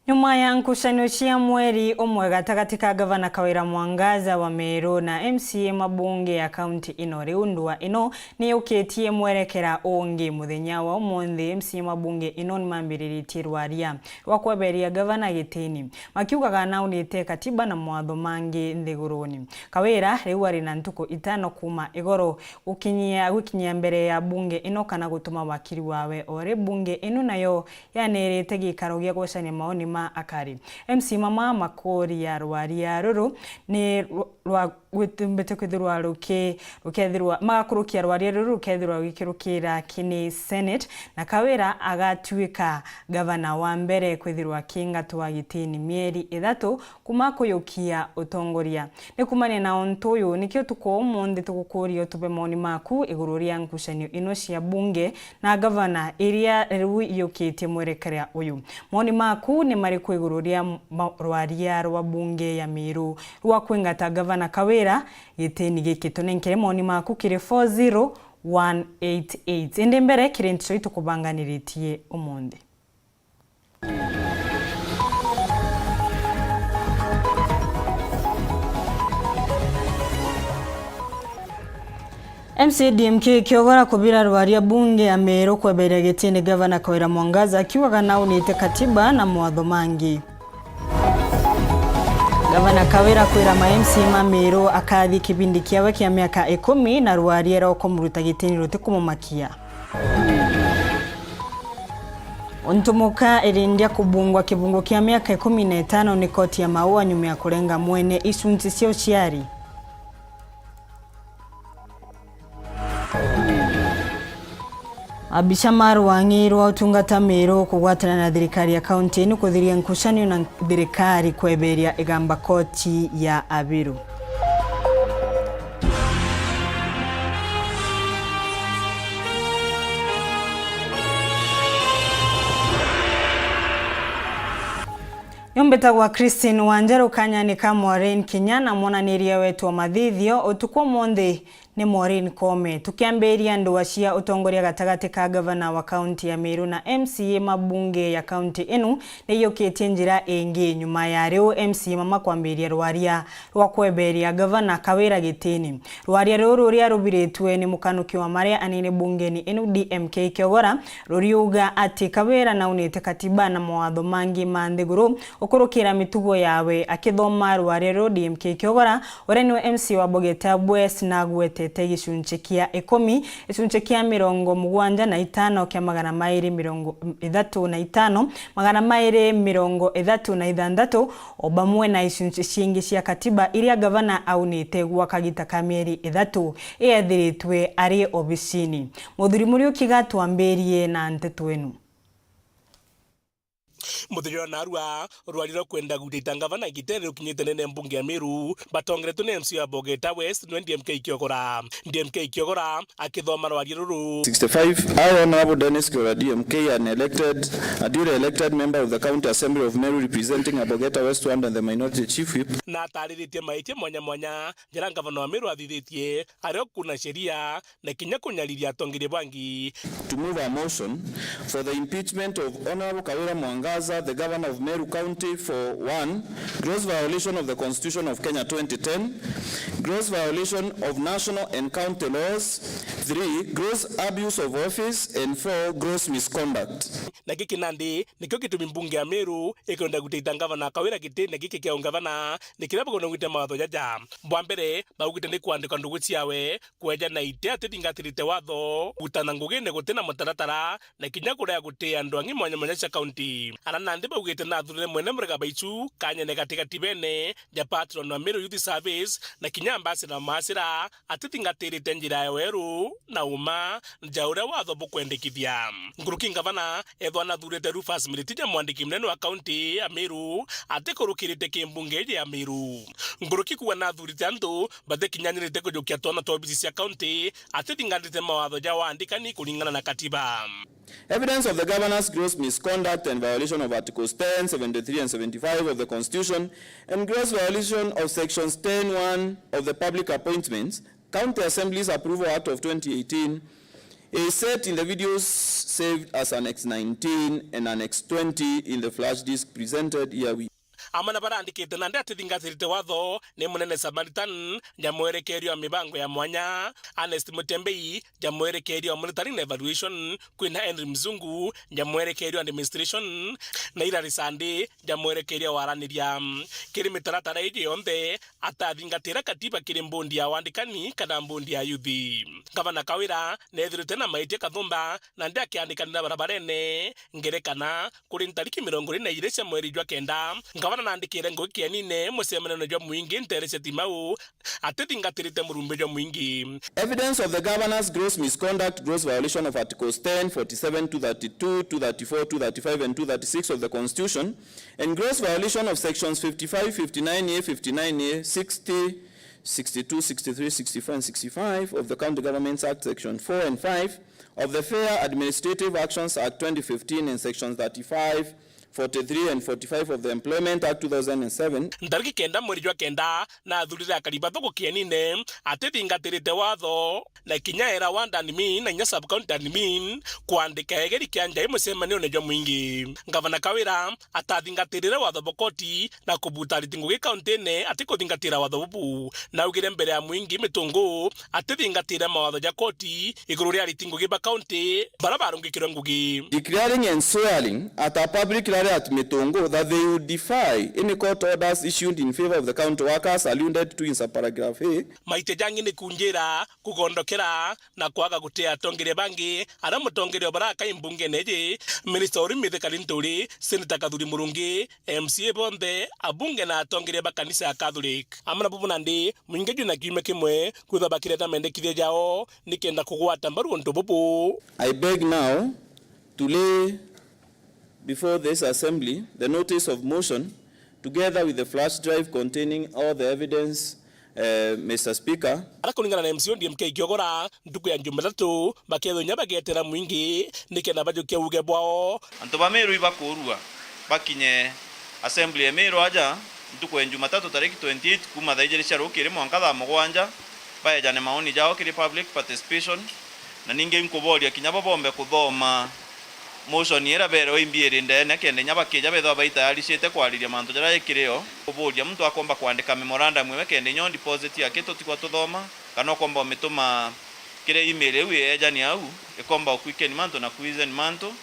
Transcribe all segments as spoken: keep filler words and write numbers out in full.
Nyuma ya nkucanio cia mweri umwe gatagati ka Gavana Kawira Mwangaza wa Meru na M C A mabunge ya kaunti ino, riu ndua ino ni yukitie mwerekera ungi. Muthenya wa umunthi, M C A mabunge ino ni mambiriritie rwaria rwa kweberia gavana gitini, makiugaga naunite katiba na mawatho mangi nthiguruni. Kawira riu ari na ntuku itano kuuma igoro gukinyia, gwikinyia mbere ya bunge ino kana gutuma wakiri wawe. Ori bunge ino nayo yanirite gikaro gia gwicania maoni ma akari. M C mama makuria rwaria ruru ni rwa, rwa gwitumbite kwithirwa ruki-, rukethirwa, magakurukia rwaria ruru rukethirwa rugikirukira kini Senate, na Kawira agatuika gavana wa mbere kwithirwa akingatwa gitini mieri ithatu kuma kuyukia utongoria. Ni kumania na untu uyu, nikio utuku wa umunthi tugukuria utuve maoni maku iguru ria nkucanio ino cia bunge na gavana iria riu iyukitie mwerekera uyu. Maoni maku ni mariku iguru ria ma-, rwaria rwa bunge ya Meru rwa kwingata gavana Kawira gitini giki? Tunenkere maoni maku kiri four zero one eight eight. Indi mbere kiri ntico itukubanganiritie umunthi. M C A D M K Kiogora kubira rwaria bunge ya Meru kweberia gitini gavana Kawira Mwangaza akiugaga naunite katiba na mawatho mangi. Gavana Kawira kwira ma M C A ma Meru akathi kibindi kiawe kia miaka ikumi na rwaria rwa kumuruta gitini rutikumumakia. Untu muka irindia kubungwa kibungo kia miaka ikumi na itano ni koti ya Maua nyuma ya kurenga mwene icunci cia uciari. Abicha ma rwang'i rwa utungata Meru kugwatana na thirikari ya kaunti ni kuthiria nkucanio na thirikari kweberia igamba koti ya Abiru. Ni mbitagwa Christine Wanjeru, kanyani ka Maureen Kinya na mwonaniria wetu wa mathithio utuku umunthi ni Maureen Koome. Tukiambiria ndua cia utongoria gatagati ka gavana wa kaunti ya Meru na M C A mabunge ya kaunti inu, niyukitie njira ingi nyuma ya riu M C A mama kwambiria rwaria rwa kweberia gavana Kawira gitini. Rwaria ruru ruria rubiritwe ni mukanuki wa maria anini bungeni inu D M K Kiogora ruriuga ati Kawira naunite katiba na mawatho mangi ma nthiguru gukurukira mitugo yawe. Akithoma rwaria ruru, D M K Kiogora uria niwe M C A wa Bogeta West nagwetete gicunci kia ikumi, gicunci kia mirongo mugwanja na itano kia magana mairi mirongo ithatu na itano, magana mairi mirongo ithatu na ithanthatu, o bamwe na icunci ciingi cia katiba iria gavana aunite gwa kagita ka mieri ithatu iethiritwe ari obisini. Muthuri Muriuki, gatwambirie na nteto inu. Muthenya wa narua, rwari rwa kwenda gutita ngavana gitene rukinyite nene mbunge ya Meru, batongeretwe ni M C A wa Bogeta West, niwe D M K Kiogora. D M K Kiogora akithoma rwaria ruru. Sixty-five, I, Honorable Dennis Kiogora, D M K, an elected, a duly elected member of the County Assembly of Meru, representing Abogeta West Ward and the minority chief whip. Na atariritie maitia mwanya mwanya jaria ngavana wa Meru athithitie, ario kuna sheria na kinya kunyariria atongeria bangi. To move a motion for the impeachment of Honorable Kawira Mwangaza, the Governor of Meru County, for one, gross violation of the Constitution of Kenya twenty ten, gross violation of national and county laws, three, gross abuse of office, and four, gross misconduct. Na giki nandi nikio gitumi mbunge ya Meru ikwenda gutita ngavana Kawira gitine giki kia ungavana, ni kiria bakwenda gwita mawatho jaja. Bwa mbere, baugite ni kwandika ndugu ciawe kweja na ite atithingatirite watho, gutana ngugine guti na mutaratara, na kinya kurea guti andu angi mwanya mwanya cia kaunti. Ara nandi baugite nathurire mwene murega baicu kanyene gatigati bene ja patron wa Meru Youth Service, na kinya ambassador wa Maasira atithingatirite njira ya weru na uma ja uria watho bukwendekithia. Nkuruki ngavana ethwa nathurite Rufus Miriti ja mwandiki munene wa kaunti ya Meru atikurukirite kimbunge iji ya Meru. Nkuruki kuuga nathurite antu batikinyanirite kujukia twana twa obisi cia kaunti, atithinganirite mawatho ja waandikani kuringana na katiba. Evidence of the governor's gross misconduct and violation of Articles ten, seventy-three and seventy-five of the Constitution and gross violation of Sections ten one of the Public Appointments, County Assemblies Approval Act of twenty eighteen, is set in the videos saved as Annex nineteen and Annex twenty in the flash disk presented herewith. Amwe na barandikite nandi atithingatirite watho ni Munene Samaritan ja mwerekerio wa mibango ya mwanya, Ernest Mutembei ja mwerekerio wa Monitoring na Evaluation, kwina Henry Mzungu ja mwerekerio wa Administration, na Hilary Sande ja mwerekerio wa waraniria. Kiri mitaratara iji yonthe, atathingatira katiba kiri mbondi ya wandikani kana mbondi ya yuthi. Ngavana Kawira neethirite na maitia kathumba nandi akiandikanira barabarene, ngerekana kuri ntariki mirongo iri na iri cia mweri jwa kenda, ngavana naandikire ngugi kienine mucemanio jwa mwingi ntere cia Timau, atithingatirite murumbi jwa mwingi. Evidence of the governor's gross misconduct, gross violation of Articles ten, forty-seven, two thirty-two, two thirty-four, two thirty-five and two thirty-six of the Constitution, and gross violation of Sections fifty-five, fifty-nine A, fifty-nine A, sixty, sixty-two, sixty-three, sixty-four and sixty-five of the County Governments Act, Section four and five of the Fair Administrative Actions Act twenty fifteen and Sections thirty-five, forty-three and forty-five of the Employment Act two thousand and seven. Ntariki kenda mweri jwa kenda, nathurire akari bathuku kienine atithingatirite watho, na kinya era ward admin na inya sub county admin kwandika egeri kia njai mucemanione jwa mwingi. Ngavana Kawira atathingatirire watho bwa koti na kubuta ariti ngugi kauntine atikuthingatira watho bubu. Naugire mbere ya mwingi Mitungu atithingatire mawatho ja koti iguru ria ariti ngugi ba kaunti bara barungikirwe ngugi. Declaring and swearing at a public rally at Mitungu that they would defy any court orders issued in favour of the county workers alluded to in subparagraph A. Maitia jangi ni kunjira, kugondokera na kwaga gutia atongeria bangi aria mutongeria o barakai mbungene iji, Minista Uri Mithika Linturi, Seneta Kathuri Murungi, M C A bonthe, abunge na atongeria ba kanisa ya Catholic. Amwe na bubu nandi, mwingi jwina kiumia kimwe kwithwa bakireta mendekithia jao nikenda kugwata mbaru untu bubu. I beg now to lay before this assembly the notice of motion together with the flash drive containing all the evidence, eh, Mister Speaker. Ara kuringana na M C O D M K Kiogora, ntuku ya Jumatatu bakethwa inya bagietera mwingi nikenda bajukia uuge bwao. Antu ba Meru ibakurua bakinye assembly ya Meru aja ntuku ya Jumatatu tariki twenty-eight kuuma thaa ijiri cia rukiri mwanka thaa mugwanja, baejane maoni jao kiri public participation, na ningi nkuboria kinya bo bombe kuthoma motion iria berewe imbiiri ndeene, kenda inya bakija bethwa baitayaricite kwariria mantu jaria jikiri o. Kuburia muntu akomba kwandika memorandum iwe kenda inya o deposit yake tutigwa tuthoma, kana ukomba umituma kiri email iu yeejani au, ikomba ukwikeni mantu na kwizeni mantu,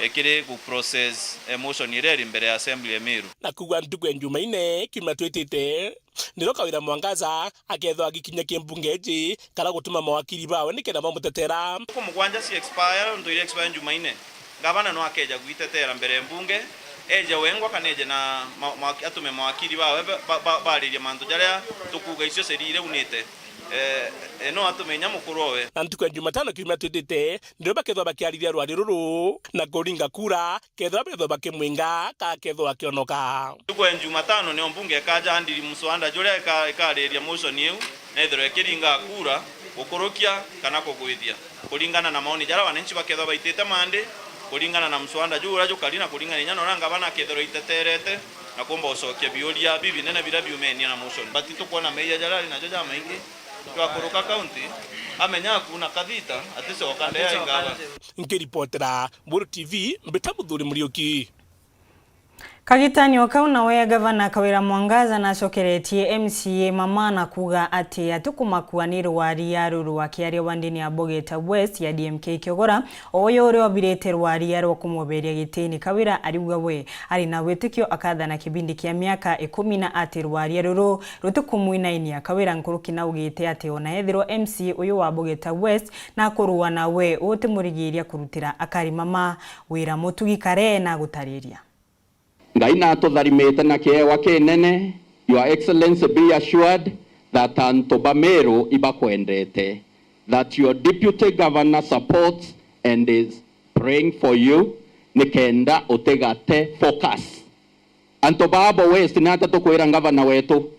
eh, kiri gu process, eh, motion iria iri mbere ya assembly ya Meru. Na kuuga ntuku ya Jumaine kiumia twitite, niro Kawira Mwangaza akethwa agikinya ki mbunge iji kana gutuma mawakiri bawe nikenda bamutetera. Ntuku mugwanja ci expire, nontu iri expire Jumaine, ngavana no akeja gwitetera mbere ya mbunge, eje wengwa kana eje na ma-, ma-, atume mawakiri bawe ba-, ba-, ba-, baririe mantu jaria tukuuga icio ceri iria unite. Eh, eh, no atume inya mukuru owe. Na ntuku ya Jumatano kiumia twitite, ndio bakethwa bakiariria rwari ruru na kuringa kura, kethwa bethwa bakimwinga, ka kethwa akionoka. Ntuku ya Jumatano nio mbunge ikaja andiri mswada juria ika-, ikariria motion iu, na ithirwa ikiringa kura, gukurukia kana kugwithia, kuringana na maoni jaria wananchi bakethwa baitite mandi, kuringana na mswada juu uria jukari, na kuringana inya na uria ngavana akethirwa iteterete, na kumba ucokia biuria bibinene biria biumenie na motion. But tukwona meeyia jaria ari najo jamaingi. Twakuruka kaunti, amenya akuuna kathita, aticoka ndea ingaba. Nkiripotera Buru T V, mbita Muthuri Muriuki. Kagitani o kau nawe gavana Kawira Mwangaza nacokeretie M C A mama na kuuga ati atikumakua ni rwaria ruru akiaria wandini ya Bogeta West ya D M K Kiogora, o uyu uria obirite rwaria rwa kumuberia gitini. Kawira ariuga we ari na witikio akathana kibindi kia miaka ikumi na ati rwaria ruru rutikumwinainia. Kawira nkuruki naugite ati ona ethirwa M C A uyu wa Bogeta West nakurua nawe, utimurigiria kurutira akari mama wira. Mutugi Kare nagutariria. Ngai natutharimite na kiewa kinene. Your Excellency, be assured that antu ba Meru ibakwendete, that your deputy governor supports and is praying for you, nikenda utigate focus. Antu ba Abo West, ni ata tukwira ngavana wetu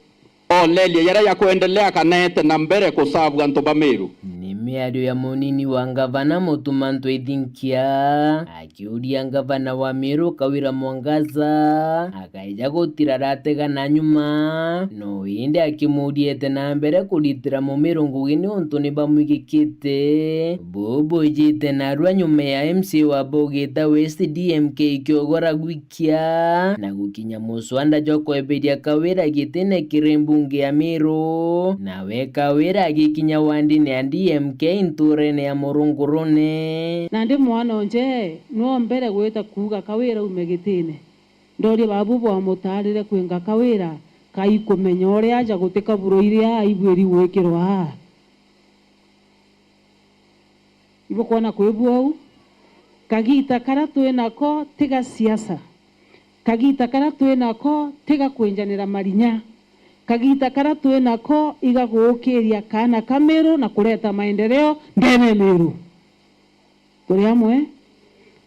olerie jaria jakwendelea kana ete na mbere kusavu antu ba Meru? Ni Miario ya munini wa ngavana Mutuma Ntwithinkia akiuria ngavana wa Meru Kawira Mwangaza akaeja gutira aratega na nyuma, no indi akimuria ete na mbere kuritira Mumiru ngugi niuntu ni bamwigikite. Buu bwijite narua nyuma ya M C A wa Bogita West D M K Kiogora gwikia na gukinya muswanda jwa kweberia Kawira gitine kiri mbunge ya Meru, nawe Kawira agikinya wandine ya D M K nturene ya Murungurune. Nandi mwana onje nwo mbere gwita kuuga Kawira aume gitine. Ndoria babu bwamutaarire kwinga Kawira, kai kumenya uria aja gutika buro iria aibwiri gwikirwa aa. Ibukwona kwibua uu? Kagiita karia twi nako ti ga siasa. Kagiita karia twi nako ti ga kwinjanira marinya. Kagiita karia twi nako igaguukiria kaana ka Meru na kureta maendeleo ndene Meru. Turi amwe?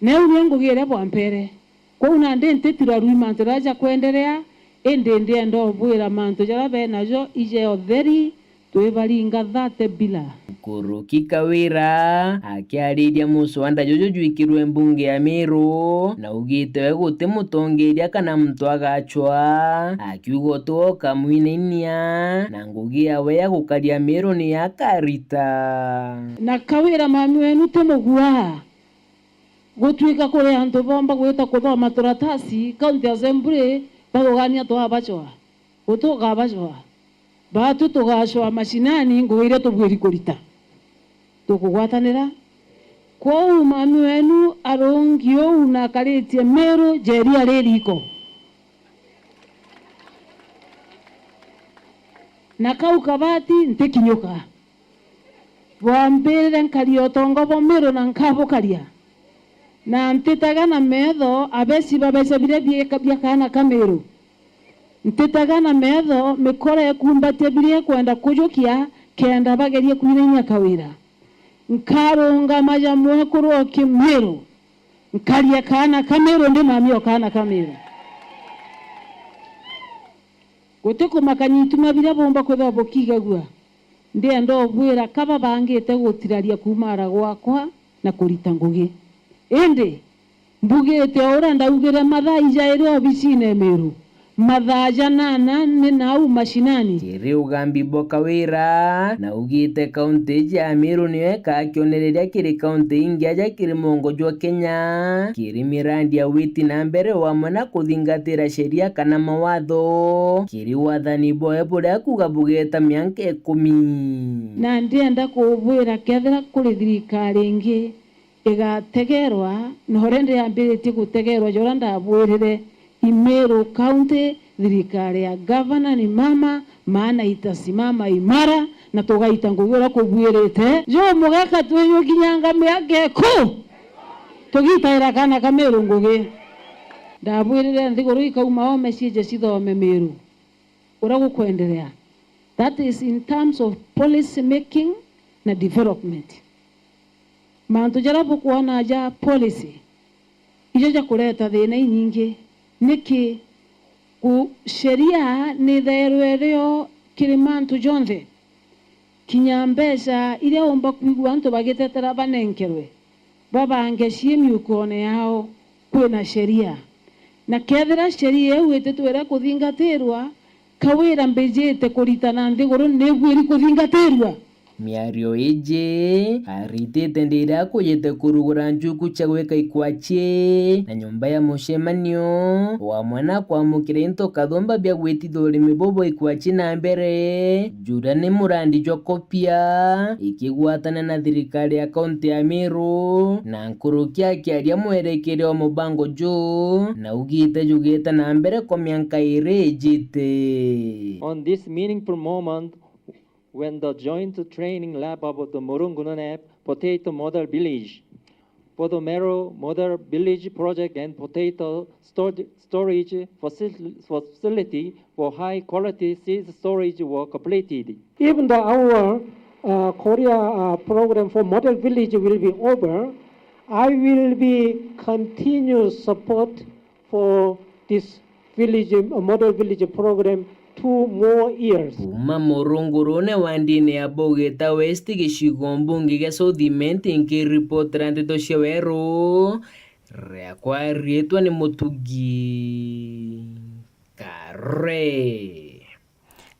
Neu nio ngugi iria bwampere. Kwou nandi ntitirarui mantu jaria jakwenderea, indi ndienda ubwira mantu jaria benajo ije utheri, twibaringa thate bila. Nkuruki Kawira akiariria muswanda juju jwikirwe mbunge ya Meru, na ugite we guti mutongeria kana muntu agachwa, akiuga uti we ukamwinainia, na ngugi yawe ya gukaria Meru ni akarita. Na Kawira mami wenu ti mugua. Gutwika kuri antu bomba gwita kuthoma turatasi, County Assembly, baugania twabacwa. Gutukabacwa. Baatu tugacwa mashinani ngugi iria tubwiri kurita. Tukugwatanira? Kwou mami wenu arungi uu na akaritie Meru jeri ari riko. Na kau kabati ntikinyuka. Bwambirire nkaria utongo bwa Meru na nkabukaria. Na ntitaga na metho abeci babeca biria bieka bia kaana ka Meru. Ntitaga na metho mikora ikumbatia biria ikwenda kujukia kenda bagerie kwinainia Kawira. Nkarungama ja mwekuru o Kimiru, nkaria kaana ka Meru, ndi mami o kaana ka Meru. Guti kumakania ituma biria bumba kwithirwa bukigagua. Ndienda ubwira ka babangite gutiraria kuuma ara gwakwa na kurita ngugi. Indi, mbugite o uria ndaugire mathaa ijairi obicine Meru, mathaa janana ni nau mashinani. Kiri ugambi bwa Kawira, na ugite kaunti iji ya Meru niyo ikaakionereria kiri kaunti ingi aja kiri mongo jwa Kenya, kiri mirandi ya witi na mbere wamwe na kuthingatira sheria kana mawatho, kiri wathani bwawe buria kuuga bugeta mianka ikumi. Na ndienda kubwira, kethira kuri thirikari ingi igategerwa, na uria ndiambiritie gutegerwa, ja uria ndabwirire, i Meru County, thirikari ya gavana ni mama, maana itasimama imara, na tugaita ngugi uria kubwirite. Ju mugaka twijukinyanga miaka iku, tugitaira kaana ka Meru ngugi. Ndabwirire nthiguru ikauma ome ciije cithome Meru. Uria gukwenderea. That is in terms of policy making na development. Mantu jaria bukwona ja policy, ijo jakureta thina inyingi. Niki? Ku-, sheria ni ithairwe irio kiri mantu jonthe. Kinya mbeca iria umba kwigua antu bagitetera banenkerwe, babange cii miukone yao, kwina sheria. Na kethira sheria iu ititwire kuthingatirwa, Kawira mbijite kuritana nthiguru ni ibwiri kuthingatirwa. Miario iji aritite ndiria akujite kurugura nchuku cia gwika ikwachi na nyumba ya mucemanio, wamwe na kwamukira into kathumba bia gwitithia urimi bubu ikwachi na mbere. Juria ni murandi jwa Kopia ikigwatana na thirikari ya kaunti ya Meru, na nkuruki akiaria mwerekeria wa mubango juu, na ugite jugite na mbere kwa mianka iri ijite. On this meaningful moment, when the joint training lab of the Murungununep Potato Model Village, Podomero Model Village Project and Potato Stor-, Storage Facil-, Facility for High Quality Seed Storage were completed. Even though our, uh, Korea, uh, program for Model Village will be over, I will be continuous support for this village, uh, Model Village program two more years. Kuuma murungurune wa ndini ya Bugita West, gicigo mbunge gia South Imenti, nkiripotera nteto cia weru, riakwa riitwa ni Mutugi Kare.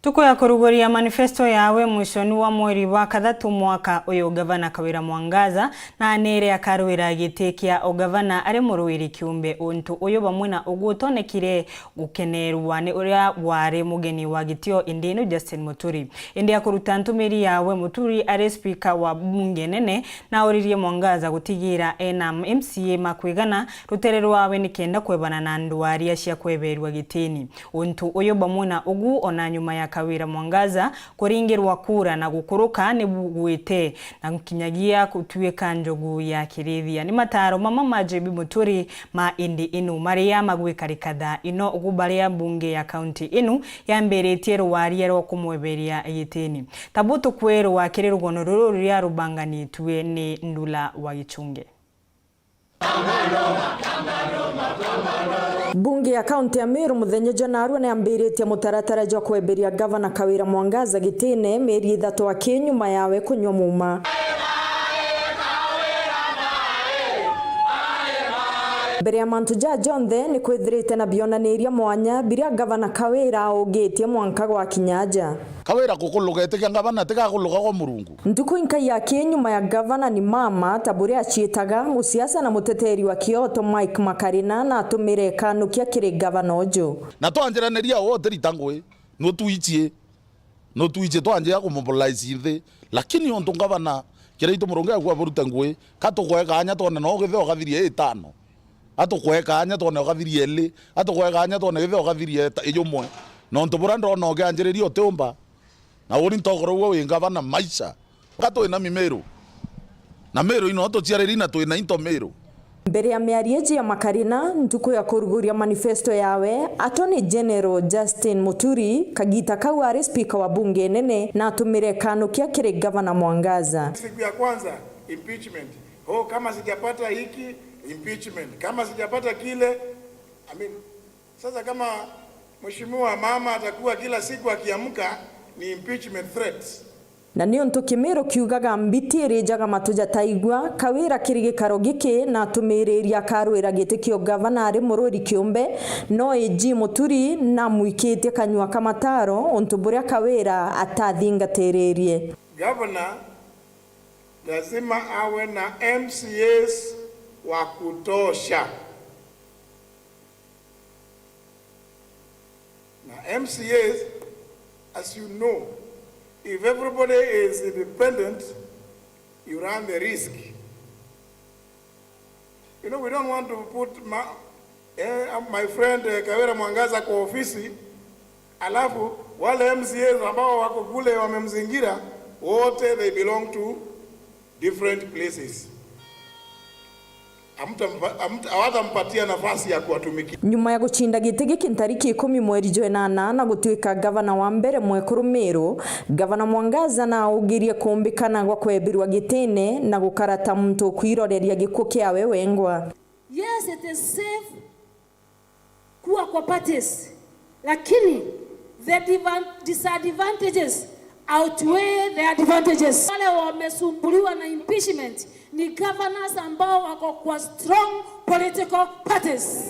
Ntuku ya kuruguria manifesto yawe mwishoni wa mweri wa kathatu mwaka uyu, Gavana Kawira Mwangaza na anere akarwira giti kia ugavana ari muruiri kiumbe. Untu uyu bamwe na ugutonekire gukenerwa ni uria wari mugeni wa gitio indi inu, Justin Muturi. Indi akuruta ntumiri yawe, Muturi ari spika wa bunge nene, na auririe Mwangaza gutigira ena M C A makwigana rutere rwawe nikenda kwebana na ndwaria cia kweberua gitini. Untu uyu bamwe na ugu, ona nyuma ya Kawira Mwangaza kuringirwa kura na gukuruka ni bugwite na nkinyagia gutuika njogu ya kirithia. Ni mataro mama ma J B Muturi ma indi inu maria magwikarika thaa ino ugu baria mbunge ya kaunti inu yambiritie rwaria rwa kumweberia gitini. Tabu tukwerwa kiri rugono ruru ruria rubanganitue ni Ndula wa Gichunge. Mbunge ya kaunti ya Meru muthenya jwa narua ni ambiritie mutaratara jwa kweberia Gavana Kawira Mwangaza gitine, mieri ithatu aki nyuma yawe kunywa muma. Mbere ya mantu jaa jonthe, ni kwithirite na bionaniria mwanya biria Gavana Kawira augitie mwanka gwakinya aja. Kawira kukuluga itikia ngavana, tiga kuluga gwa Murungu. Ntuku inkai yaki nyuma ya gavana ni mama, ta buria aciitaga, musiasa na muteteri wa kioto Mike Makarina na atumire ikanukia kiri gavana uju. Na twanjiraniria wote rita ngui, nutwichie, nutwichie twanjia kumobilize nthi. Lakini untu gavana, kiria itu Murungu agua burute ngui, ka tukwe kaanya twone no githio gathirie itano. Atukwe kaanya twone gathirie eli, atukwe kaanya twone githio gathirie ta ijumwe. Nontu buria ndona ukianjiriria utiumba. Na uni ntogoro uwe wi ngavana maisha. Ka twina mi Meru. Na Meru ino tuciariri na twina into Meru. Mbere ya miario iji ya Makarina, ntuku ya kuruguria manifesto yawe, Attorney General Justin Muturi, kagita kau ari spika wa bunge nene, na atumire kanukia kiri gavana Mwangaza. Siku ya kwanza, impeachment. Oh, kama sijapata hiki, impeachment. Kama sijapata kile, I mean, sasa kama mheshimiwa mama atakuwa kila siku akiamka ni impeachment threats. Na niuntu Kimiru kiugaga mbiti irijaga matu jataigua, Kawira kiri gikaro giki na atumiriria akarwira giti kia ugavana ari mururi kiumbe, no A G Muturi namwikitie kanyua ka mataro untu buria Kawira atathingatiririe. Governor lazima awe na M C As wa kutosha. Na M C As, as you know, if everybody is independent, you run the risk. You know, we don't want to put ma, eh, my friend, eh, Kawira Mwangaza kwa ofisi, alafu wale M C As ambao wako kule wamemzingira, wote they belong to different places. Hamtampa-, hamta-, hawatampatia nafasi ya kuwatumikia. Nyuma ya gucinda giti giki ntariki ikumi mweri jwa inana na gutuika gavana wa mbere mwekuru Meru, Gavana Mwangaza na augirie kumbikana gwa kwebirwa gitine na gukara ta muntu ukwiroreria gikuu kiawe wengwa. Yes, it is safe kuwa kwa parties, lakini the divan-, disadvantages outweigh the advantages. Wale wamesumbuliwa na impeachment ni governors ambao wako kwa strong political parties.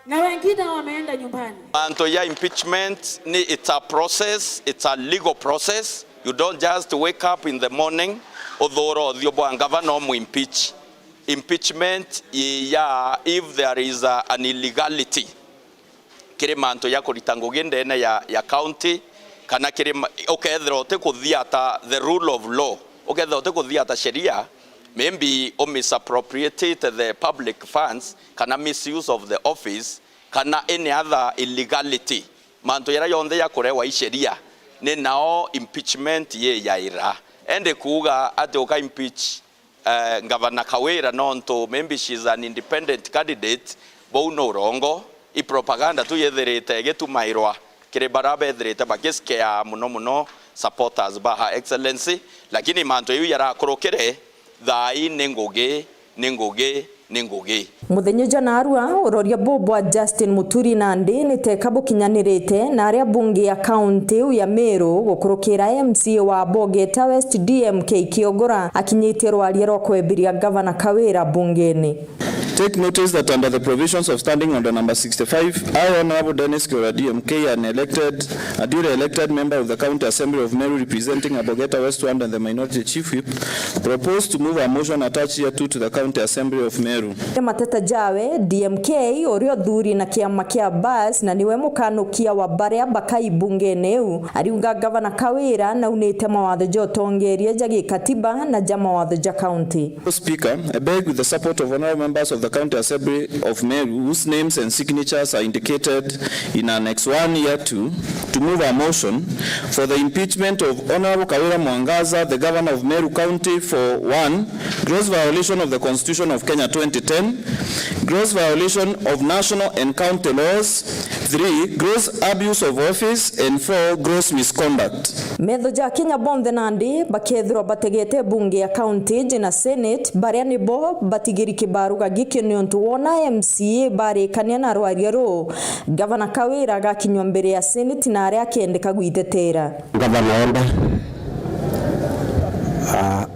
Na wengine wameenda nyumbani. Mantu ya impeachment ni, it's a process, it's a legal process. You don't just wake up in the morning, uthuura uthio bwa ngavana umu impeach. Impeachment ya if there is a, an illegality kiri mantu ya kurita ngugi ndene ya, ya county, kana kiri ma-, ukethira uti kuthiata the rule of law, ukethira uti kuthiata sheria, maybe u misappropriate the public funds, kana misuse of the office, kana any other illegality, mantu jaria jonthe ja kurewa i sheria, ni nao impeachment yijaira. Indi kuuga ati uka impeach, eh, Ngavana Kawira nontu maybe she is an independent candidate, bou ni urongo, i propaganda tu yithirite igitumairwa kiri baria bethirite bakiscare muno muno supporters ba Her Excellency, lakini mantu jau jarakurukire thaa ii ni ngugi, ni ngugi ni ngugi. Muthenya jwa narua, uroria buu bwa Justin Muturi nandi ni teka bukinyanirite na aria bunge ya kaunti iu ya Meru gukurukira M C A wa Bogeta West D M K Kiogora akinyite rwaria rwa kwebiria Gavana Kawira bungeni. Take notice that under the provisions of Standing Order number sixty-five, I, Honorable Dennis Kiogora D M K, an elected, a duly elected member of the County Assembly of Meru representing Abogeta West one and the Minority Chief Whip, propose to move a motion attached hereto to the County Assembly of Meru. Ni mateta jawe, D M K, uria uthuri na kiama kia Bas, na niwe mukanukia wa baria bakai bungene iu, ariuga Gavana Kawira naunite mawatho ja utongeria ja gikatiba na ja mawatho ja kaunti. Speaker, I beg with the support of honorable members of the County Assembly of Meru, whose names and signatures are indicated in Annex one, Year two, to move a motion for the impeachment of Honorable Kawira Mwangaza, the Governor of Meru County, for, one, gross violation of the Constitution of Kenya twenty ten, gross violation of national and county laws, three, gross abuse of office, and four, gross misconduct. Metho ja Kenya bonthe nandi bakethirwa bategete bunge ya kaunti iji na senate, baria nibo batigiri kibaruga giki niuntu wona M C A barikania na rwaria ruu, Gavana Kawira agakinywa mbere ya senate na aria akendeka gwitetera. Gavana enda, ah,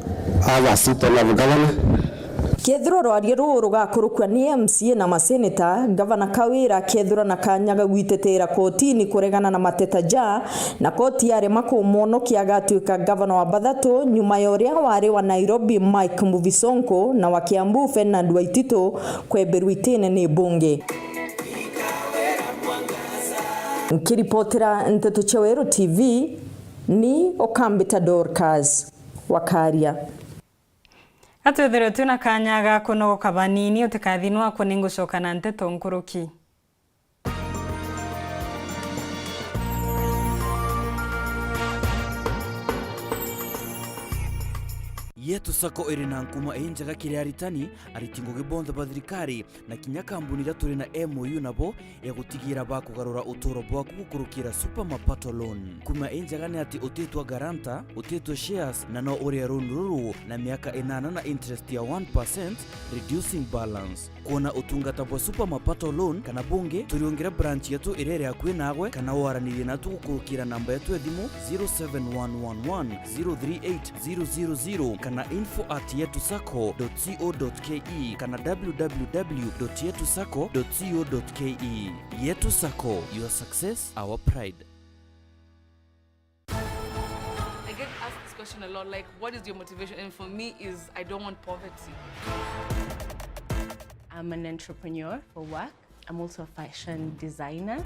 as a seat of governor. Kethirwa rwaria ruu rugakurukua ni M C A na maseneta, Gavana Kawira akethirwa na kanya ga gwitetera kotini kuregana na mateta ja, na koti yarema kumwonokia agatwika gavana wa bathatu nyuma ya uria wari wa Nairobi Mike Mbuvi Sonko na wa Kiambu Ferdinand Waititu kweberwa itine ni bunge. Nkiripotera Nteto cia Weru T V, ni Okambita Dorcas Wakaria. Atwethirwe twina kanya ga kunogoka banini, utikathinwa akwo ningucoka na nteto nkuruki. Yetu Sacco iri na nkuma injega kiri aritani, ariti ngugi bonthe ba thirikari, na kinya kambuni iria turi na M O U nabo ya gutigira bakugarura uturo bwaku gukurukira Super Mapato Loan. Kuma injega ni ati utitwa guarantor, utitwa shares, na no urie loan ruru na miaka inana na interest ya one percent, reducing balance. Kwona utungata bwa Super Mapato Loan kana bungi, turiungire branch yetu iria iri akui nagwe, kana waranirie natu gukurukira namba yetu ya thimu zero seven one one one zero three eight zero zero zero kana info at yetu sacco dot co dot ke kana w w w dot yetu sacco dot co dot ke. Yetu Sacco, your success, our pride. I get asked this question a lot, like, "What is your motivation?" And for me is, I don't want poverty. I'm an entrepreneur for work. I'm also a fashion designer,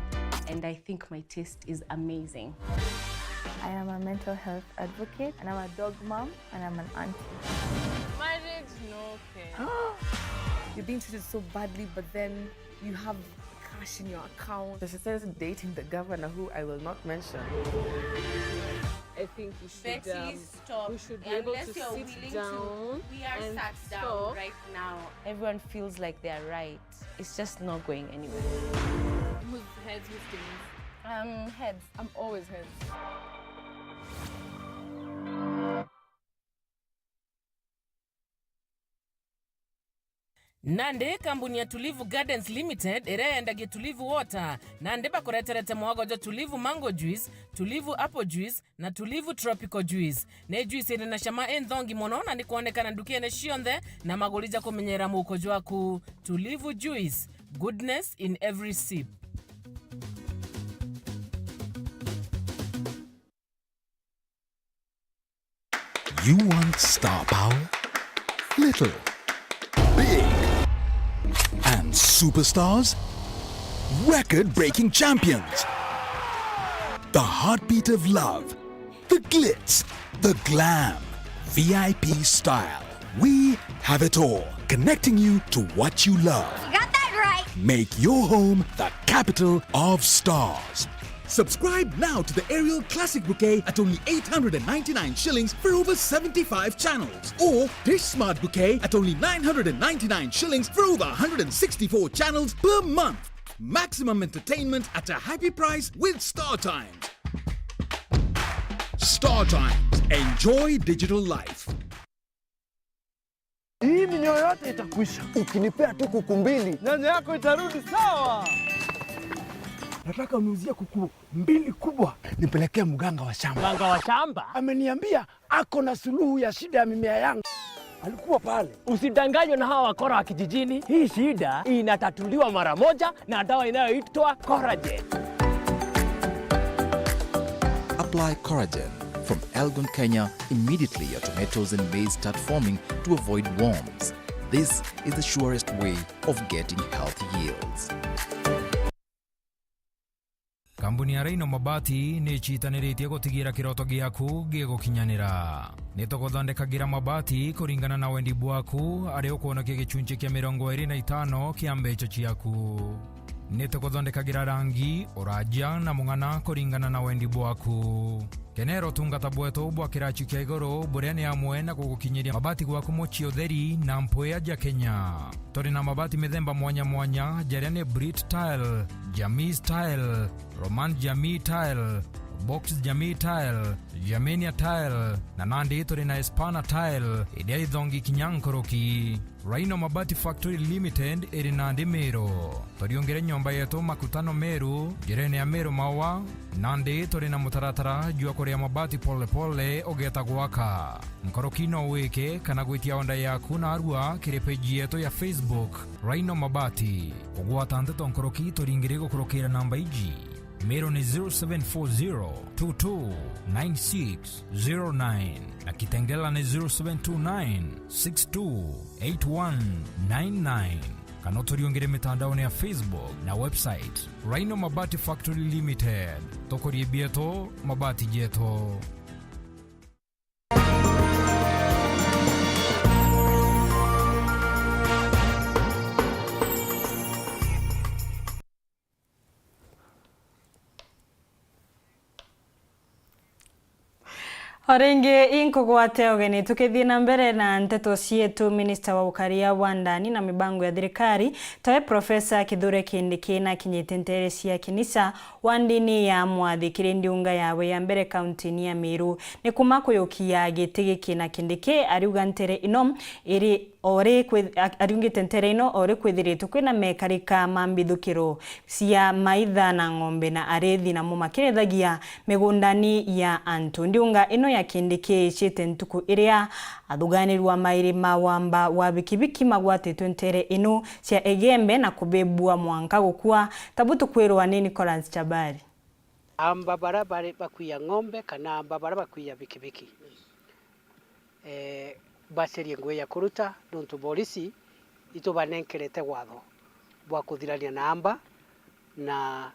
and I think my taste is amazing. I am a mental health advocate, and I'm a dog mom, and I'm an auntie. Marriage, no care. You're being treated so badly, but then you have cash in your account. She says dating the governor, who I will not mention. I think you should, Betty, um, stop. We should be able to sit down and talk. Unless you're willing to, we are sat down right now. Everyone feels like they're right. It's just not going anywhere. Whose heads, whose feelings? Um, heads. I'm always heads. Nandi kambuni ya Tulivu Gardens Limited iria yendagia Tulivu Water, nandi bakureterete mwago jwa Tulivu Mango Juice, Tulivu Apple Juice na Tulivu Tropical Juice. Ni juice iri na cama inthongi mono na ni kwonekana ndukene cionthe na maguri ja kumenyerera muuko jwaku. Tulivu Juice, goodness in every sip. You want star power? Little, big, and superstars? Record-breaking champions. The heartbeat of love. The glitz. The glam. V I P style. We have it all, connecting you to what you love. You got that right. Make your home the capital of stars. Subscribe now to the Aerial Classic Bouquet at only eight hundred and ninety-nine shillings for over seventy-five channels. Or Dish Smart Bouquet at only nine hundred and ninety-nine shillings for over one hundred and sixty-four channels per month. Maximum entertainment at a happy price with Star Times. Star Times. Enjoy digital life. Hii Minyoo yote itakwisha. Ukinipea tu kuku mbili, nyanya yako itarudi sawa. Nataka uniuzie kuku mbili kubwa, nipelekee mganga wa shamba. Mganga wa shamba? Ameniambia ako na suluhu ya shida ya mimea yangu. Alikuwa pale. Usidanganywe na hawa wakora wa kijijini. Hii shida inatatuliwa mara moja na dawa inayoitwa Coragen. Apply Coragen from Elgon, Kenya, immediately your tomatoes and maize start forming to avoid worms. This is the surest way of getting healthy yields. Kambuni ya Rhino Mabati ni icitaniritie gutigira kiroto giaku gigukinyanira. Ni tuguthondekagira mabati kuringana na wendi bwaku, aria ukwonokia gicunci kia mirongo iri na itano kia mbeca ciaku. Ni tuguthondekagira rangi, uraja na mung'ana kuringana na wendi bwaku. Kenera utungata bwetu bwa kiraci kia iguru, buria ni amwe na gugukinyiria mabati gwaku mucii utheri na mpwia ja Kenya. Turi na mabati mithemba mwanya mwanya, jaria ni Brit Tile, Jamii Tile, Roman Jamii Tile, Box Jamii Tile, Germania Tile, na nandi turi na Espana Tile, iria ithongi kinya nkuruki. Rhino Mabati Factory Limited iri nandi Meru. Turiungire nyomba yetu Makutano Meru, njirene ya Meru Maua, nandi turi na mutaratara jwa kuria mabati pole pole ugeeta gwaka. Nkuruki no wike kana gwitia order yaku narua kiri page yetu ya Facebook, Rhino Mabati. Kugwata nteto nkuruki turingire gukurukira namba iji. Meru ni zero seven four zero two two nine six zero nine na Kitengela ni zero seven two nine six two eight one nine nine. Kana uturiungire mitandaone ya Facebook na website, Rhino Mabati Factory Limited. Tukurie bietu, mabati jetu. O ringi, inkugwate ugeni. Tukithii na mbere na nteto cietu, minista wa ukaria bwa ndani na mibango ya thirikari, tawe Profesa Kithure Kindiki nakinyite nteere cia Kinisa wa ndini ya Mwathi kiri ndiunga yawe ya mbere kauntini ya Meru. Ni kuma kuyukia giti giki na Kindiki ariuga nteere ino iri ori kwi-, a-, ariungite nteere ino ori kwithiritwe kwina mekarika ma mbithukiro cia maitha na ng'ombe na arithi namo makirithagia migundani ya antu. Ndiunga ino ya Kindiki icite ntuku iria athuganirwa mairi ma wamba wa bikibiki magwatitwe nteere ino cia Igembe na kubibua mwanka gukua. Tabu tukwirwa ni Nicholas Chabari. Amba bara bari bakuia ng'ombe kana amba bara bakuia bikibiki, eh, bacerie ngugi ya kuruta, nontu borisi itubanenkerete watho bwa kuthirania na amba, na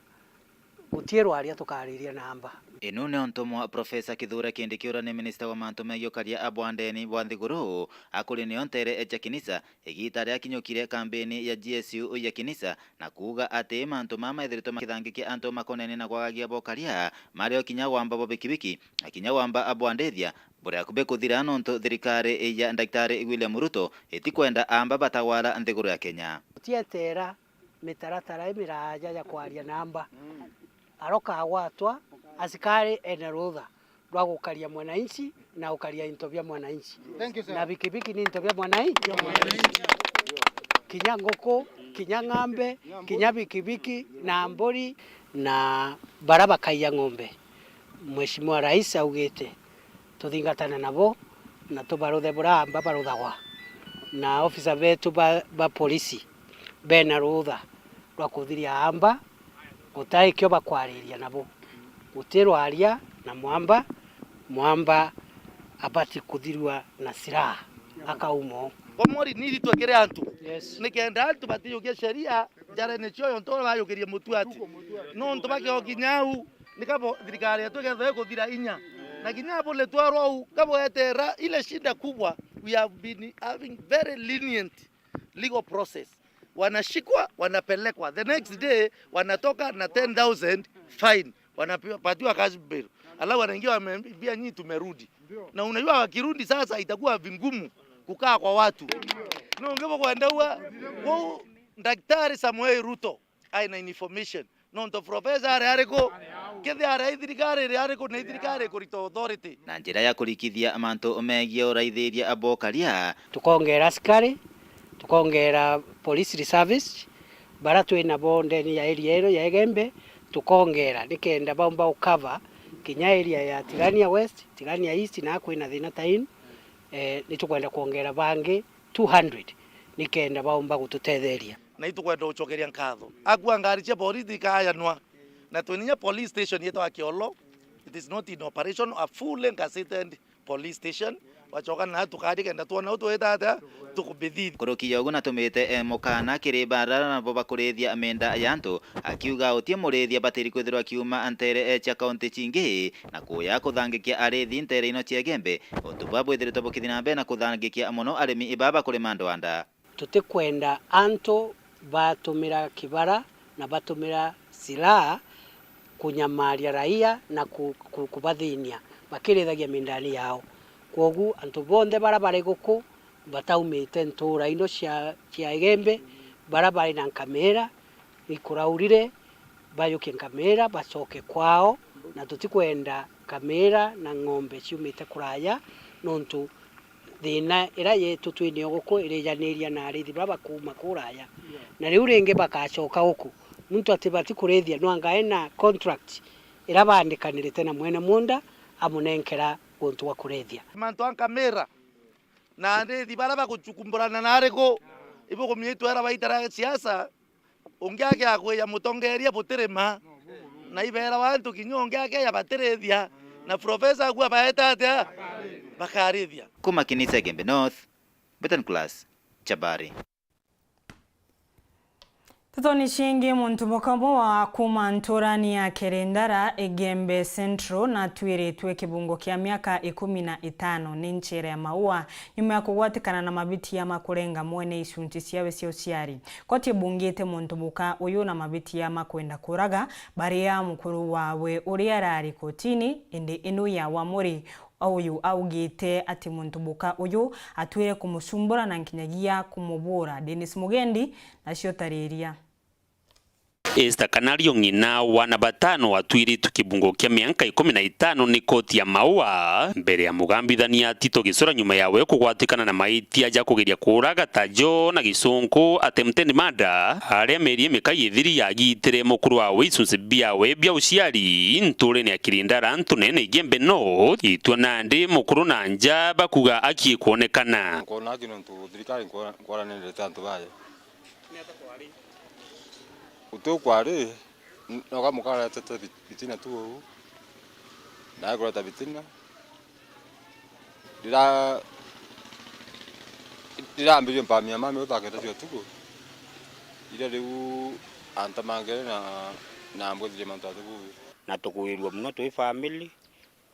guti rwaria tukariria na amba. Inu ni ontu mwa Profesa Kithure Kindiki uria ni minista wa mantu megie ukaria bwa ndeni bwa nthiguru, akuri nio nteere echa Kinisa, igiita riria akinyukire kambeni ya G S U ya Kinisa, na kuuga ati mantu mama methiritwe makithangikia antu makonene na kwagagia bokaria, mario kinya wamba bwa bikibiki, na kinya wamba abwandithia, buria bikuthira nontu thirikari ya Daktari William Ruto itikwenda amba batawala nthiguru ya Kenya. Tieteera mitaratara imiraaja ya kwaria na amba. Arokagwatwa, asikari ene rutha rwa gukaria mwananchi na gukaria into bia mwananchi. Thank you, sir. Na bikibiki ni into bia mwananchi. Kinya nguku, kinya ng'ambe, kinya bikibiki na mburi na bara bakaia ng'ombe. Mheshimiwa Rais augite tuthingatane nabo na tubaruthe buria amba baruthagwa. Na ofisa betu ba, ba polisi bena rutha rwa kuthiria amba, gutai kio bakwariria nabo. Guti rwaria na mwamba, mwamba abati kuthirua na silaha, akauma o. Komori ni iritwe kiri antu. Yes. Nikenda antu batiyukia sheria njarene cio yontu uria bayukirie mutuati. Nontu bakiokinya au, ni kabo thirikari yetu ikethirwa ikuthira inya. Na kinya bule twarwa au, kabo etera ile shida kubwa, we have been having very lenient legal process. Wanashikwa, wanapelekwa. The next day, wanatoka na ten thousand fine. Wanapatiwa cash bail. Alafu wanaingia wameambia, "Nyinyi tumerudi." Na unajua wakirudi sasa itakuwa vingumu kukaa kwa watu. No, ngevo kwenda uwa, kwa Daktari Samuel Ruto, aina information. Nontu professor ari ariku? Kethira aria i thirikari iri ariku, ni thirikari ikurita authority. Na njira ya kurikithia mantu megie uraithiria bwa ukaria. Tukongera askari, tukongera police reservist, bara twi nabo ndeni ya area ino ya Igembe, tukongera nikenda baumba u cover kinya area ya Tigania West, Tigania East, na kwina thina ta inu, eh, nitukwenda kwongera bangi two hundred nikenda baumba gututetheria. Na itukwenda gucokeria nkatho. Akua ngari cia borisi ikayanwa, na twina inya police station yetagwa Kiolo, it is not in operation, a fully gazetted police station. Wacoka na tukaria kenda twona u twita atia tukubithithia. Nkuruki ya ugu natumite e mukana kiri barara nabo bakurithia mienda ya antu, akiuga uti murithia batiri kwithirwa akiuma ntere e cia kaunti cingi na kuya kuthangikia arithi ntere ino cia Igembe, untu bwa bwithiritwe bukithii na mbere na kuthangikia mono arimi iba bakurima ndwanda. Tutikwenda antu batumira kibara na batumira silaha kunyamaria raia na ku-, ku-, kubathinia bakirithagia mindani yao. Kwogu antu bonthe bara bari guku bataumite ntura ino cia, cia Igembe, bara bari na nkamira ikuraurire, bajukie nkamira bacoke kwao, na tutikwenda nkamira na ng'ombe ciumite kuraya, nontu thina ira yetu twi nio guku irijaniria na arithi bara bakuuma kuraya. Na riu ringi bakacoka guku, muntu atibati kurithia, no anga ena contract ira baandikanirite na mwene munda amunenkera guntu gwa kurithia. Mantu a nkamira na arithi bara bagucukumburana na ariku? Ibukumia itwera baitara siasa. Ungi akeya kwija mutongeria butirima, na ibeera wa antu kinya ungi akeya batirithia, na profesa agu abaeta atia? Bakarithia. Kuma Kinisa Igembe North, Betan Class, Chabari. Ntetoni ciingi, muntu muka umwe wa kuuma nturani ya Kirindara, Igembe Central, natwiritwe kibungo kia miaka ikumi na itano ni nchera ya Maua nyuma ya kugwatikana na mabitia ma kurenga mwene icunci ciawe cia uciari. Koti ibungite muntu muka uyu na mabitia ma kwenda kuraga baria mukuru wawe uria arari kotini, indi inu ya wamuri uyu augite ati muntu muka uyu atwire kumucumbura na nkinyagia kumubura. Dennis Mugendi nacio tariria. Esther Kanario, ng'ina wa ana batano, atwiritwe kibungo kia mianka ikumi na itano ni koti ya Maua, mbere ya mugambithania Tito Gicura, nyuma yawe kugwatikana na maitia ja kugeria kuuraga ta jo na gicunku, attempted murder, aria mieri imikai ithiri yagitire mukuru wawe icunci biawe bia uciari nturene ya Kirindara, ntunene Igembe North. Itwa nandi mukuru na nja bakuga aki kwonekana. Nkona aki nontu thirikari nkora-, nkwaranirite antu bayo. Uti ukwari, n-, noka muka aretete bi-, bitina tu uu, nae kureta bitina. Rira-, rirambiririe mpamia mami uthakete cia utuku, iria riu antemangire na, na ambwithirie mantu atuku. Na tukuirua mono twi family.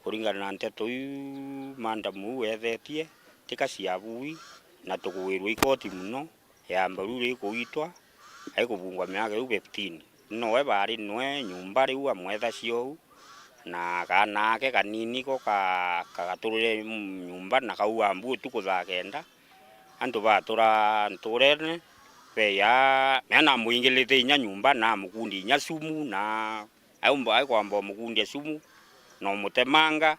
Kuringana na nteto iu madam uu eethetie, ti ka cia bui, na tukuirua i koti mono, yamba riu rikuitwa, aikubungwa miaka iu fifteen. Noe baari noe nyomba riu amwetha cia uu, na kaana ake kanini ko ka-, kagaturire nyomba na kaua mbu utuku thaa kenda. Antu batura nturene, beya, na namuingilite inya nyomba, na amukundi inya cumu, na Aumba aikwamba umukundia cumu na umutemanga,